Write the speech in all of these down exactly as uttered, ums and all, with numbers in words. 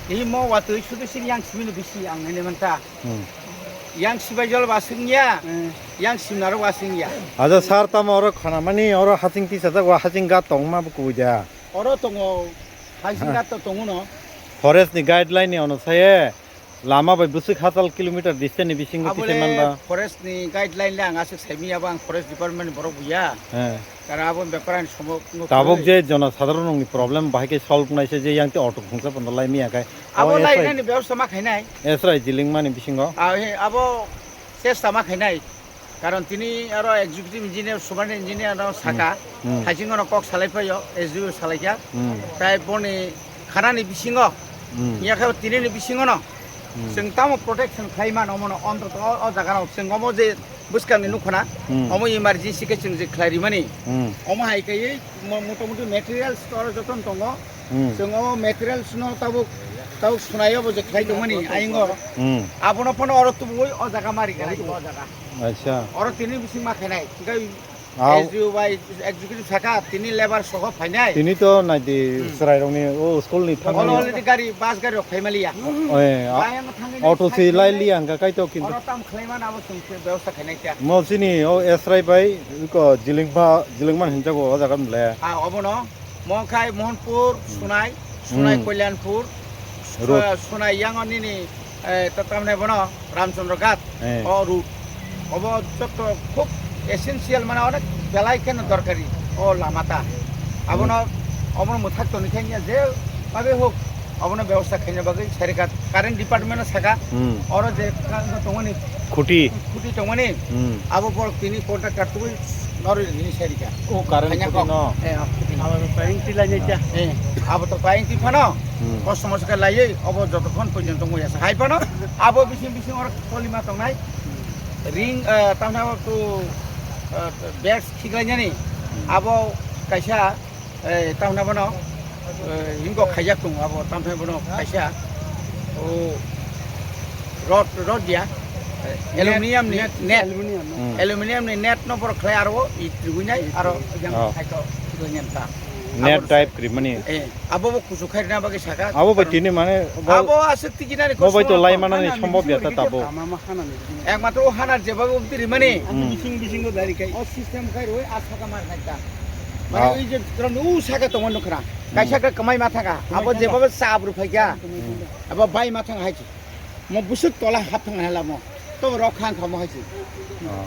Imo watwi sudu sini yang simino bisi ang nene manta. Hmm. Yang sibai jol wasing ya, hmm, yang simnaro wasing ya. Aja sar tamo oro khana mani oro hasing tisa jak wa hasing gat tong ma buku ja. Oro tongo, hasing gat to tongo no. Forest ni guideline ni ono saye lama bai busuk hatal kilometer distance ni bisingo tisa manba. Forest ni guideline le ang asuk saimi abo ang forest department ni borok buya. He. Kara abo bepar ani somo no. Tabuk je jono sadharon ni problem bahai ke solve nai se je yang te auto khungsa bondo lai miya kai. Abo lai nani bebostha ma khainai. Esrai jiling mani bisingo. Ah, he, abo chesta ma khainai. Karon tini aro executive engineer, superintendent engineer no saka, hmm, hmm, haisingo no kok salai phaio, S D O salai kha. Hmm. Tai boni khanani bisingo, hmm, yakhe tini ni bisingo no. Hmm. Chwng tamo protection khlai mano mono ontoto o, o jaga no chwng omo je bwskang ni nukho na, hmm, omo emergency khe chwng je khlai rimani. Hmm. Omo hai kaiwi mo-, motamuti materials to oro joto no tongo. Hmm. Chwng o materials no tabuk, tabuk sunai o bo je khlai tongmani ayingo. Hmm. Abono phano oro tubui o jaga mari kha o jaga. Acha. Oro tini bising ma khainai. Tei ah, S D O bai executive saka tini labour soho phainai. Tini to naidi, hmm, chwrai rokni o school ni thangmani. Already gari, bus gari rok phaimaliya. Oi, a-, bayang thangwi auto si lai liya hwnkha kaito kintu. Oro tam khlaimani abo chwng se bebosta khainai kha. Mo chini o Esrai bai ko Jilingma, Jilingman hinjago o jaga mle. Ah, obono. Mongkhai, Mohanpur, hmm, Sunai, Sunai, hmm, Kalyanpur, road. Su-, Sunai yang o nini, eh, ta-, tamne bono Ramchandra Ghat, eh, o road. Obo jotto khub essential, mane onek belai kheno dorkari o lama ta. Abono, hmm, obono mwthak toni khe je babe hok, obono bebosta khaina bagwi sarikat current department o saka, hmm, oro je ka-, tongmani khuti, khuti tongmani, hmm, abo borok tini contractor tubui norwi rini sarikat. O current khuti no. Eh, o khuti no. Abo to paying ti lai nai cha. Eh, abo to paying ti phano. Hmm. Kosto mosto khe laiwi obo jotokhon porjonto wngya sa hai phano. Abo bising bising oro kolima tongnai. Ring, eh, tamni abo tu, eh, beds khiklainani. Hmm. Abo kaisa, eh, tamni abono, eh, hingkok khaijak tongo abo tamni abono kaisa. O rod, rod ya. Eh, net, aluminium ni net, net. Aluminium, no? Hmm. Aluminium ni net no borok khlai aro i tribui nai aro yang, oh, khaito tribui nai ta. Net abo type krimani. Eh, abo bo kuchuk khairina bagwi saka. Abo bai tini mane bo, abo aswk tiki nani bo bai to kosong lai manani hana ni sombob ya ta bisingo tabo. Rikhe tama ma hana ni bisingo. Ekmatro o hana jeba bo tiri mani. Hmm. Bising bisingo dari kai. O system khai roi asaka mar khai ta. Mane, ah, oi je tron u saka tongo nukra. Hmm. Kaisa ka kamai ma thaka. Kamai abo thaka. Jeba bo sa abru phai kya. Hmm. Abo bai ma thang hai. Mo busuk tola hap thang hala mo. To rok khang khamo hai si. Oh.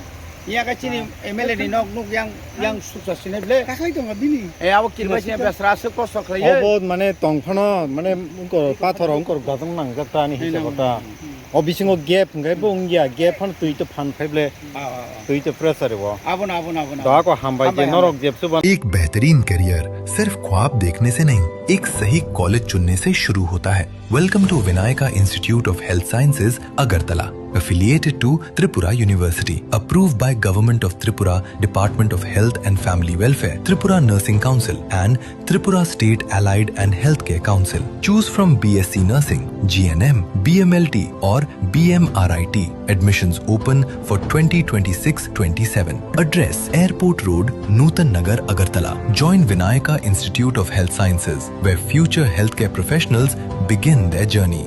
Iya ka chini M L A ni nok nuk yang, yang suksa sine ble. Kakhai tongo bini. E abo kirba sine besra aswk kosto khlai. Obo mane tong phano mane ungkor pathor ungkor gajang nangjak ta ani hisab ta. Hmm. O bisingo gap hwnkhe bo wngya, gap phano twi to phan phai ble. Ah, ah, ah. Twi to pressure bo. Abono, abono, abono. Da ko hambai je norok jeb suban. एक बेहतरीन करियर सिर्फ ख्वाब देखने से नहीं, एक सही कॉलेज चुनने से शुरू होता है। Welcome to Vinayaka Institute of Health Sciences, Agartala, affiliated to Tripura University, approved by Government of Tripura, Department of Health and Family Welfare, Tripura Nursing Council, and Tripura State Allied and Healthcare Council. Choose from B S C Nursing, G N M, B M L T, or B M R I T. Admissions open for twenty twenty-six twenty-seven. Address: Airport Road, Nutan Nagar, Agartala. Join Vinayaka Institute of Health Sciences, where future healthcare professionals begin their journey.